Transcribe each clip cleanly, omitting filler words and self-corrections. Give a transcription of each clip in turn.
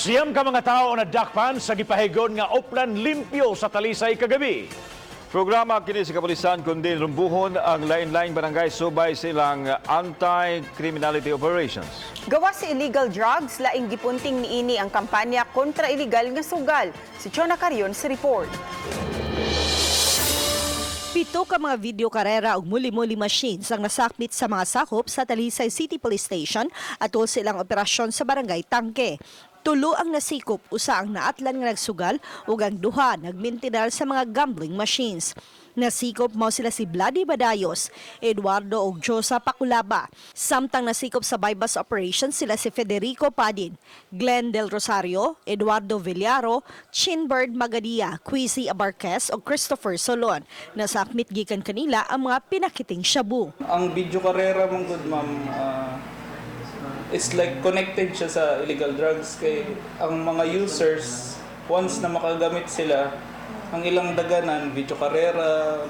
9 ka mga tao nadakpan sa gipahigayon nga Oplan Limpyo sa Talisay kagabi. Programa kini sa kapulisan kundi rumbuhon ang lain-laing barangay subay sa ilang anti-criminality operations. Gawas sa illegal drugs, laing gipunting niini ang kampanya kontra illegal nga sugal. Si Chona Carion sa report. 7 ka mga video karera ug muli-muli machines ang nasakmit sa mga sakop sa Talisay City Police Station atol sa ilang operasyon sa Barangay Tangke. 3 ang nasikop, 1 ang naatlan nga nagsugal ug ang 2 nagmintinal sa mga gambling machines. Nasikop mao sila si Bloody Badayos, Eduardo ug Josa Pakulaba. Samtang nasikop sa buy-bust operation sila si Federico Padin, Glenn Del Rosario, Eduardo Villaro, Chinbird Magadia, Quizzy Abarquez ug Christopher Solon. Nasakmit gikan kanila ang mga pinakiting shabu. Ang video karera man gud, ma'am, it's like connected siya sa illegal drugs kay ang mga users, once na makagamit sila, ang ilang daganan video karera,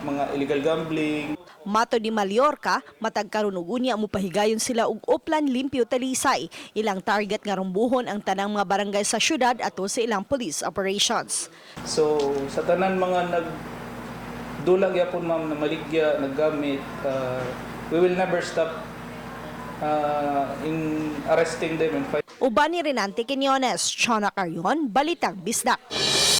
mga illegal gambling. Matod ni Mallorca, matag karon ug unya mopahigayon sila og Oplan Limpyo Talisay. Ilang target nga rumbuhon ang tanang mga barangay sa syudad ato sa ilang police operations. So sa tanan mga nag dula gyapon, ma'am, na maligya naggamit, we will never stop in arresting them and fight Uban ni Renante Quiñones, Chona Carion, Balitang Bisdak.